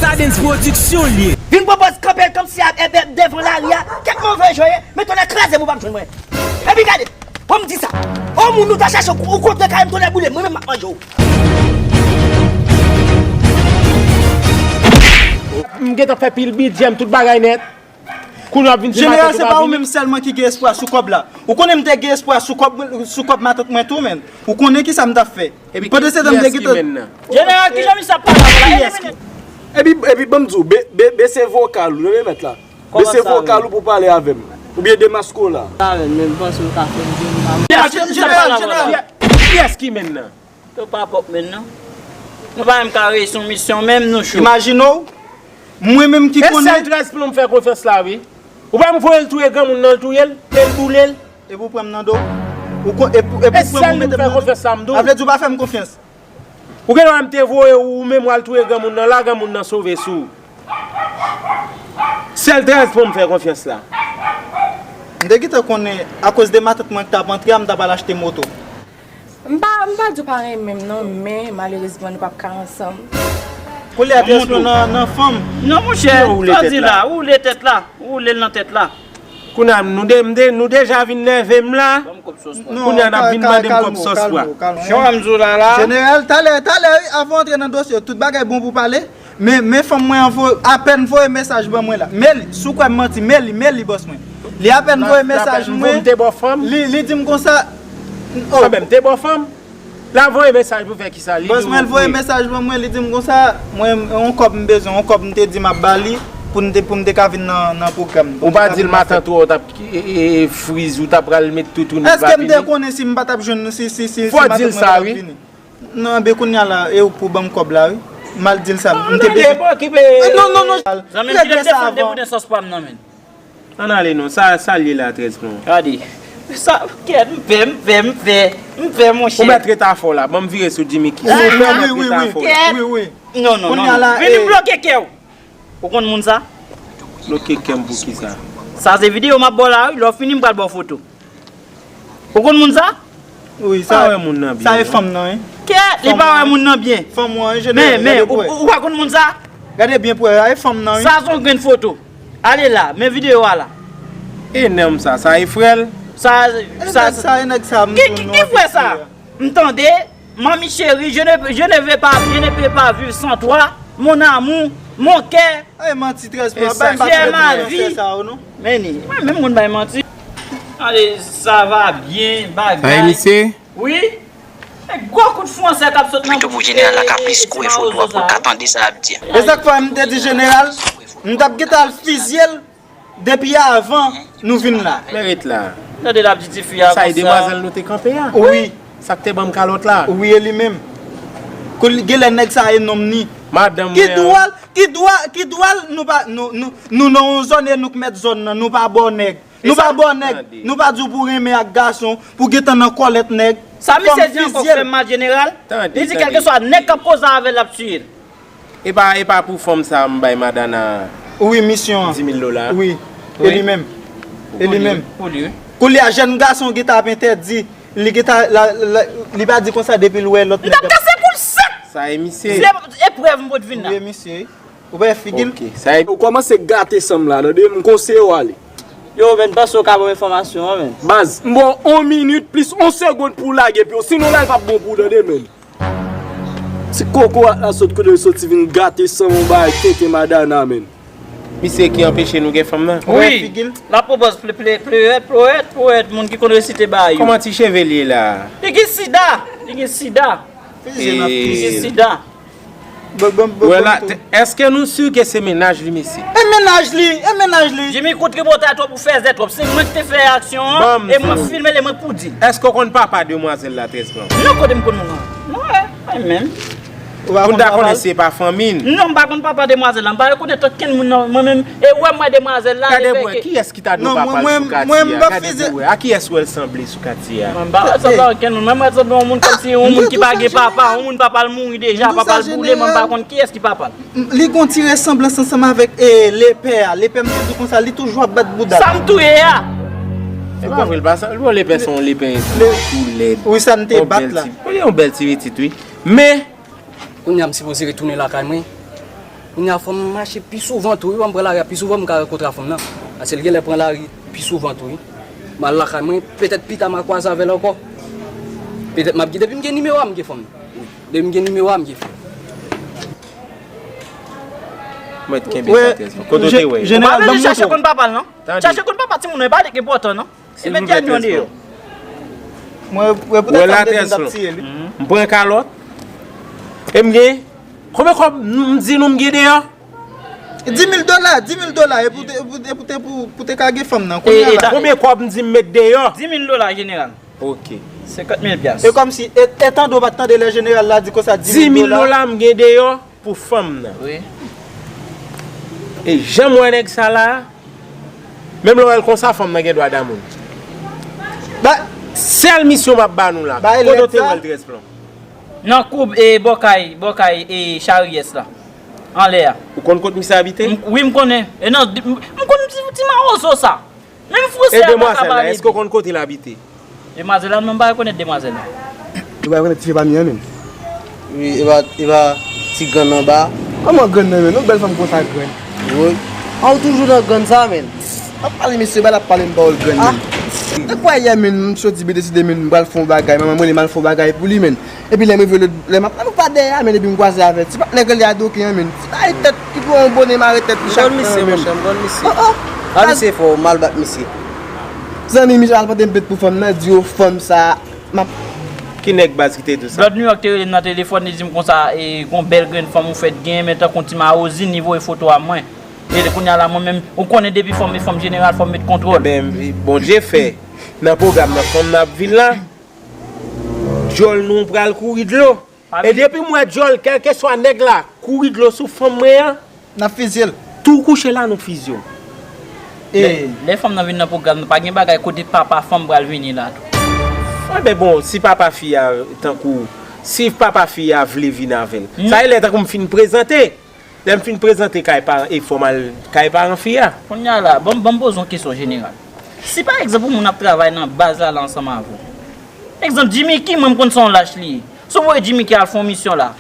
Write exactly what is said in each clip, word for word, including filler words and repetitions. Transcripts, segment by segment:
Sa Dens Pwodiksyon l ye. Vin pran pòz kanpe l kòmsi a, e, e, devan lari a. Kèk move jan ye, men tonnè kraze m ou p ap jwenn mwen. Epi gade, bon m di sa. O moun ou ta chache ou kontre kay m tonnè boule m, mwen menm m ap manje w. M gentan fè pil bidjè m, tout bagay nèt. Kounye a w ap vin di m atè tou pa vini. Jeneral, se pa ou menm sèlman ki gen espwa sou kòb la. Ou konnen m te gen espwa sou kòb, sou kòb matant mwen tou, menn. Ou konnen kisa m t ap fè. Pandan se tan m te gentan. Jeneral, kijan misye ap pale avè w la? Elimine. Epi, epi ban m di w, be, be, bese vokal ou, tande mèt la. Bese vokal ou pou pale avè m. Oubyen demaske w la. Sa menm, m panse w ka fè m vin la. Jeneral, jeneral. Kiyès ki menn nan? Yo pa pwòp menn non. Nou pa menm ka reyisi yon misyon menm, nou cho. Imajine w, mwen menm ki konnen. E sèl trèz plan m fè konfyans la wi. Ou pa m voye l touye granmoun nan, l touye l, e l boule l. Epi w pran m nan do. Ou kon, epi, epi w pran m ou mete m nan do. Sa vle di ou pa fè m konfyans. Ou gen dwa m te voye w, ou menm w al touye granmoun nan la, granmoun nan sove sou ou. Sèl trèz plan m fè konfyans la. M te gentan konnen, akoz de matant mwen ki t ap antre a, m ta pral achte moto. M pa, m pa di w pa renmen m non, men malerezman nou p ap ka ansanm. Koulye a trèz plan nan, nan fanm. Non monchè, sa w di la, ou woule tèt la, ou woule l nan tèt la. Kounye a nou de, m de, nou deja vin nève m la. Kounye a n ap vin mande m kòb sòs pwa. Jan m di w la la. Jeneral, talè, talè wi, avan w antre nan dosye, tout bagay bon pou pale. Men, men fanm mwen an vo, apèn voye mesaj ban mwen la. Men li, si w kwè m manti, men li, men li bòs mwen. Li apèn voye mesaj mwen. Li, li di m konsa. Oh. Sa menm te bò fanm. L ap voye mesaj pou fè kisa? Li di w. Bòs mwen voye mesaj ban mwen, li di m konsa, mwen, yon kòb m bezwen, yon kòb m te di m ap ba li, pou m te, pou m te ka vin nan, nan pwogram. Ou pa di l matant ou t ap, e, e, friz, ou t ap pral met toutouni. Èske m te konnen si m pa t ap jwenn, si, si, si, si matant mwen pa t ap vini? Fò w di l sa wi. Non, enben kounye a la, e ou pou ban m kòb la wi. M al di l sa, m te bezwen. Non, non, non. Zanmi m, kilè m te fè m te konnen sòs pwa m nan men. Ann ale non, sa, sa l ye la, trèz plan? Gade. Sa, kèt, m pè, m pè, m pè, m pè, monchè. Ou mèt ret afè w la, ban m vire sou Jimmy Kiss. Ou mèt ret afè w la. Kèt. Non, non, non, non. Vini m bloke kè w. Ou konn moun sa? Bloke kè m pou kisa? Sa se videyo m ap ba w la wi, lè w fini m pral ba w foto. Ou konn moun sa? Wi, sa, sa e fanm nan wi. Kèt, li pa wè moun nan byen. Fanm ou an, enjenyè. Men, men, ou, ou pa konn moun sa? Gade byen pou wè, sa e fanm nan wi. Sa se yon grenn foto. Ale la, men videyo a la. E nonm sa, sa e frè l? Sa, sa, sa e nèg sa, m di w non. Ki, ki, ki frè sa? M tande, Manmi chérie, je ne, je ne vais pas, je ne peux pas vivre sans toi, mon amour, mon cœur. Ay manti trèz plan, bay m pa trèz plan nan sè sa yo non. Men ni, mwen menm moun bay manti. Ale, ça va bien, bagay. Sa e misye? Wi. E gwo kout fransè k ap sot nan bouch. Pito pou jeneral la ka plis kwe foto a pou l ka tande sa y ap di a. E sa k fè m te di jeneral, m t ap gentan al fizye l depi avan nou vin la. Men ret la. Tande l ap di tifi a konsa. Sa e demwazèl nou te kanpe a? Wi. Sa k te ban m kalòt la? Wi, e li menm. Kou l, genlè nèg sa e nonm ni. Madanm mwen an. Ki dwòl, ki dwòl, ki dwòl nou pa, nou, nou, nou nan yon zòn e nou k mèt zòn nan, nou pa bò nèg. Nou pa bò nèg, nou pa di w pou w renmen ak gason, pou w gentan nan kòlèt nèg. Sa misye di ankò fè m mal jeneral. Li di kèlkeswa nèg k ap koze avè l l ap tiye l. E pa, e pa pou fanm sa a m bay Madana dimil dola? Wi, misyon an. Wi, e li menm. E li menm. Pou li, wi. Koulye a, jèn gason gentan ap entèdi. Li gentan, la, la, li pa di konsa depi l wè lòt nèg ap. M t ap kase kou l sèk! Sa e misye. Se eprèv m pot vin la. Wi, e misye. Ou pa wè figi l? Ok, sa e. Ou kòmanse gate san m la, tande, m konseye w ale. Yo, men, m panse w ka ban m enfòmasyon an, men. Baz, m ba w yon minit plis yon segond pou w lage pye w, sinon la l p ap bon pou w, tande, men. Ti kokorat la sot kote l soti vin gate san m, yon bagay tenten Madana, men. Misye ki anpeche nou gen fanm nan? Wi, l ap pran pòz ple, ple, plerèt, plerèt, plerèt, moun ki konn resite bagay yo. Kòman ti cheve l ye la? Li gen sida! Li gen sida! Li gen sida! Wè la, èske nou si ke se mennaj li, mesye? E mennaj li, e mennaj li. Jimmy kou tripotay twòp ou fèzè twòp. Se mwen ki te fè aksyon an, e mwen filme l e mwen k pou di l. Èske w konn papa demwazèl la, trèz plan? Non, kote m konn moun nan? Non, e, e menm. Ou ta konnen se pa fanmi n? Non, m pa konn papa demwazèl la. M pa rekonèt okenn moun nan, mwen menm. E wè m wè demwazèl la, li fè ke. Kiyès ki ta dwe papa l sou katye a? Gade pou wè. A kiyès w wè l sanble sou katye a? Mwen m pa wè l sanble a okenn moun. Mwen m wè l sanble yon moun kòmsi yon moun ki pa gen papa, yon moun papa l mouri deja, papa l boule, mwen m pa konn kiyès ki papa l. Li gen yon ti resanblans ansanm avèk, e, lepè a. Lepè m te di w konsa, li toujou ap bat bouda l. Sa m tou ye a. E pa vre, l pa sanble, bon, lepè se yon lepè tou lèd. Wi, sa m te bat la. Yon bèl ti pitit, wi. Men, Kounye a m sipoze retounen lakay mwen. Kounye a, fò m mache pi souvan tou, wi, fò m pran lari a pi souvan, m ka rankontre a fanm nan. Paske l genlè pran lari pi souvan tou, wi. M al lakay mwen, petèt pita m a kwaze avè l ankò. Petèt m ap gen, depi m gen nimewo a, m gen fanm. Depi m gen nimewo a, m gen fanm. Mwen t kenbe sa tèz mwen. Kote w te wè? Ou pa bezwen chache konn papa l non. Chache konn papa timoun nan, e pa li k enpòtan non. E met dènye an deyò. Mwen wè poutèt sa m te di m t ap tiye li. M pran kalòt. E m gen. Konbyen kòb m di nou m gen deyò? Di mil dola, di mil dola, e pou te, e pou te, pou te, pou, pou te ka gen fanm nan. Kounye a la. Konbyen kòb m di m met deyò? Di mil dola, jeneral. Ok. Senkant mil pyas. E kòmsi, e, e tande w pa t tande lè jeneral la di konsa di mil dola. Di mil dola m gen deyò pou fanm nan. Wi. E jan m wè nèg sa la, menm lè w wè l konsa, fanm nan gen dwa damoun. Ba, sèl misyon m ap ba nou la. Kote w te wè l trèz plan? Nan koub e bòkay, bòkay e chariyès la. Anlè a. Ou konn kote misye abite? Wi, m konnen. E nan, m konn ti, ti mawozo sa. Menm franse a pa ka pale byen. E demwazèl la, èske w konn kote l abite? Demwazèl la, non, m pa rekonèt demwazèl la. Ou pa rekonèt tifi fanmi an menm? Wi, e pa, e pa ti grann anba. Kòman grann nan menm? Yon bèl fanm konsa grann. Wi. A ou toujou nan grann sa menm? Ap pale mesye, bay l ap pale m pawòl grann menm. Te kwè yè menm, m soti byen deside menm, m pral fè yon bagay, manman m rele m al fè yon bagay pou li menm. Epi lè m rive lòt, lè m ap, m pa dèyè a, men epi m kwaze avè ti patnè grann li a doken an, men. Ti bay tèt, li pran yon bonè mare tèt li chak tan an, men. M konn misye, monchè, m konn misye. Oh, oh. A misye fò, m al bat misye. Zanmi misye al pote m pent pou fanm nan, di yo fanm sa, m ap. Ki nèg baz ki te di w sa? Blood New York te rele m nan telefòn, li di m konsa, e, gon bèl grenn fanm ou fèt genyen, men tankou ti mawozo, li voye foto a mwen. E kounye a la, mwen menm, ou konnen depi fanm e fanm jeneral, fò m met kontwòl. Ebyen, Bondye fè, nan pwogram nan, fanm nan ap vin la. Djòl nou pral kouri dlo. E depi m wè djòl, kèlkeswa nèg la, kouri dlo sou fanm mwen an. N ap fizye l. Tou kouche la, nou fizye w. Lè, lè fanm nan vin nan pwogram nan, pa gen bagay kote papa fanm pral vini la tou. Enben bon, si papa fi a, tankou, si papa fi a vle vin avè l, sa e lè tankou m fin prezante. Lè m fin prezante kay paran, e fò m al kay paran fi a. Kounye a la, ban m, ban m poze yon kesyon jeneral. Si pa egzanp, yon moun ap travay nan baz la, la ansanm avè w. Egzanp, Jimmicky, mwen m konn se yon lach li ye. Si w voye Jimmicky al fè yon misyon la,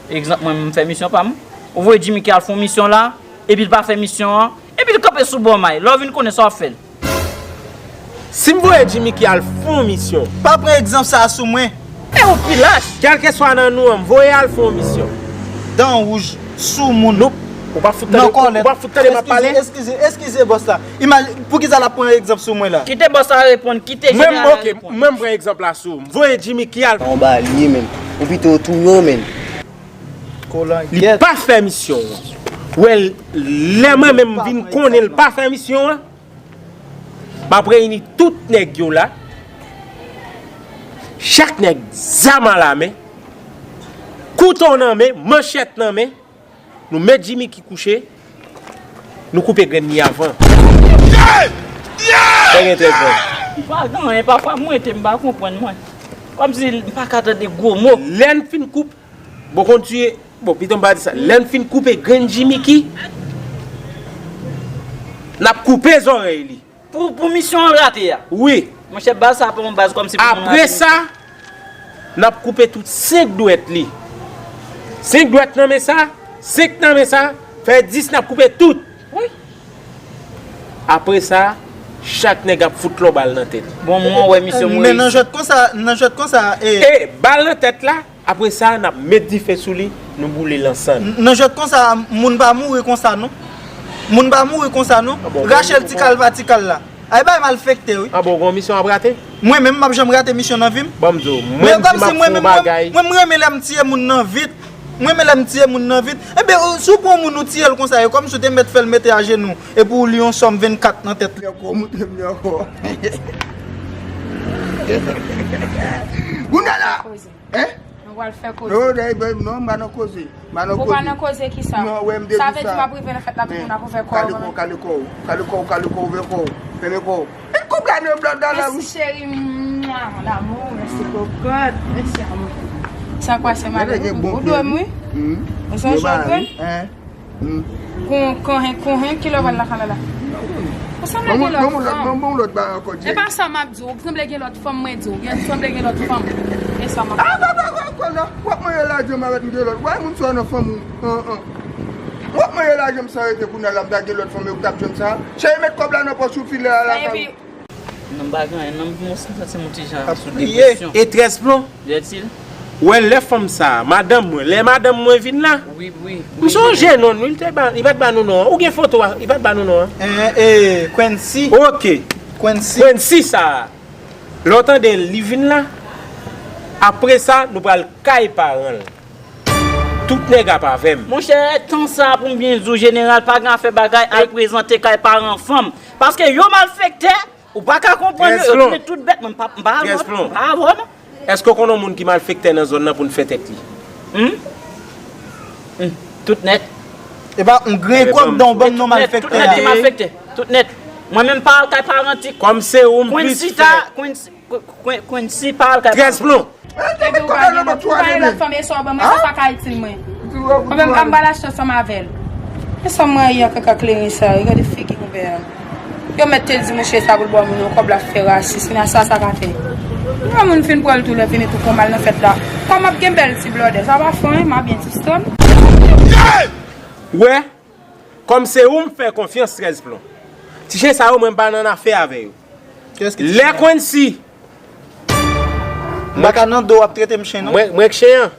egzanp, mwen m fè misyon pa m, ou voye Jimmicky al fè yon misyon la, epi l pa fè misyon an, epi l kanpe sou bò may, lè w vin konnen sa w ap fè l. Si m voye Jimmicky al fè yon misyon. Pa pran egzanp sa a sou mwen. E ou pi lach. Kèlkeswa nan nou an, m voye al fè yon misyon. Dan wouj, sou moun. Nou, ou pa fout tande, ou pa fout tande m ap pale? Eskize, eskize, eskize bòs la. Imaj, poukisa l ap pran egzanp sou mwen la? Kite bòs la reponn, kite jeneral la reponn. Mwen, ok, mwen m pran egzanp la sou ou. M voye Jimmicky al. Yon ba li ye menm. Ou pito touye w menm. Li pa fè misyon an. Ou wè, lè mwen menm m vin konnen l pa fè misyon an, m ap reyini tout nèg yo la. Chak nèg, zam a la men, kouto nan men, manchèt nan men, nou met Jimmicky kouche, nou koupe grenn li avan. Pa gen tèt vre. M pa gen anyen, pafwa m rete, m pa konprann mwen. Kòmsi m pa ka tande gwo mo. Lè n fin koupe, bon, konn tiye, bon, pito m pa di sa. Lè n fin koupe grenn Jimmicky, n ap koupe zòrèy li. Pou, pou misyon an rate a. Wi. Monchè, baz sa pa yon baz kòmsi pou moun rate misyon. Apre sa, n ap koupe tout senk dwèt li. Senk dwèt nan men sa, senk nan men sa, fè dis, n ap koupe tout. Wi. Apre sa, chak nèg ap fout lòt bal nan tèt. Bon, mwen wè misyon Moyiz. Men nan jwèt konsa, nan jwèt konsa, e. E, bal nan tèt la, Apre sa, n ap met dife sou li, nou boule l an sann. Nan jwèt konsa, moun pa mouri konsa non. Moun pa mouri konsa non. Rachel ti kal pa ti kal la. Ay bay malfekte wi. Anben w gen yon misyon w ap rate? Mwen menm m ap janm rate misyon nan vi m. Ban m di w, mwen di m ap fè yon bagay. Mwen m renmen lè m tiye moun nan vit. Mwen renmen lè m tiye moun nan vit. Enben si w pran yon moun ou tiye l konsa e kòmsi w te mèt fè l mete ajenou epi w li yon sòm vennkat nan tèt li. Moutre m lè kò, moutre m lè kò. Kounye a la. Hein? Nou pral fè koze. Non, non, non, m pa nan koze. M pa nan koze. Ou pa nan koze kisa? Non, wè m te di sa. Sa vle di m ap rive nan fèt la tout moun ap ouvè kò yo. Kale kò w, kale kò w, kale kò w, kale kò w, ouvè kò w, fèmen kò w. Met kòb la nan blan nan la wi. Mèsi cheri. Mwa, mon amour, mèsi kokot. Mèsi amour. Sa k pase madanm? Ou dòmi wi? Ou sonje w grann? Konhen, konhen, kilè w pral lakay la la? Ou sanble gen lòt fanm. Ban m yon lòt bagay ankò, Jay. E pa sa m ap di w, ou sanble gen lòt fanm, mwen di w. Ou sanble gen lòt fanm. E sa m ap di w. A, pa, pa, pa, pa, non. W ap manyen lajan m avèk m gen lòt. Wè moun sa nan fanm ou. An, an. Mwen la, janm sa rete kounye a la, m ta gen lòt fanm yo k t ap jwenn sa. Cheri, met kòb la nan pòch ou, file a lakay ou. Non, m pa gen anyen, non, m santi m yon ti jan sou depresyon. E trèz plon? Dètil? Wè, lè fanm sa, madanm mwen, lè madanm mwen vin la, wi, wi, m sonje non l, wi, li te ba, li pa t ba nou non an. Ou gen foto a, li pa t ba nou non an. Eh, eh, Quincy. Ok. Quincy. Quincy sa. Lè w tande l, li vin la. Apre sa, nou pral kay paran l. Tout nèg ap avè m. Monchè, tan sa a pou m byen di w, jeneral, pa gen afè bagay, al prezante kay paran fanm. Paske yo malfektè, ou pa ka konprann yo, yo tounen tout bèt, mwen m pa, m pa avè w, m pa avè w, non. Èske w konn yon moun ki malfektè nan zòn nan pou n fè tèt li? Hmm? Hmm. Tout nèt. E pa yon grenn kòb dan w ban m non malfektè a. Tout nèt ki malfektè. Tout nèt. Mwen menm pa al kay paran ti. Kòm se ou m plis fè. Quincy ta, Quincy, Quin-, Quin-, Quincy pa al kay paran. Trèz plon. Epi ou pa gen lòt, ou pa gen lòt fanm, e sa w ban mwen, sa pa ka itil mwen. Mwen menm ka m pral achte ansanm avè l. E sa mwen ye an kaka kleren sa, regade figi konpè a. Yo mèt te di mouche sa pou l ba moun yon kòb, l ap fè rasis, men sa, sa ka fè. Yon moun fin pran l tou, lè fini tou fè mal nan fèt la. Kòm ap gen bèl ti blòdè, sa pa fè anyen, m ap byen distan. Wè, kòm se ou m fè konfyans, trèz plon. Ti chen sa yo, mwen m pa nan afè avè yo. Lè Quincy. M pa ka nan do w ap trete m chen, non. Mwen, mwen k chen an.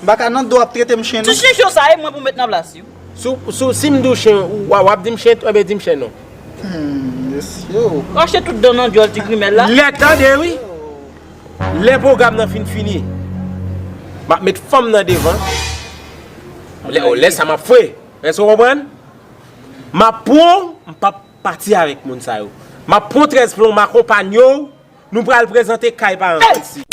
M pa ka nan do w ap trete m chen, non. Ti chen sa e mwen pou met nan plas li. Si w, si w, si m di w chen, w, w ap di m chen, enben di m chen non. Hmm, mesye. Rache tout dan nan dyòl ti grimèl la. Lè tande, wi. Lè pwogram nan fin fini, m ap met fanm nan devan. Lè, lè sa m ap fwe. Èske w konprann? M ap pran w, m p ap pati avèk moun sa yo. M ap pran trèz plon, m akonpanye w. Nou pral prezante kay paran Quincy.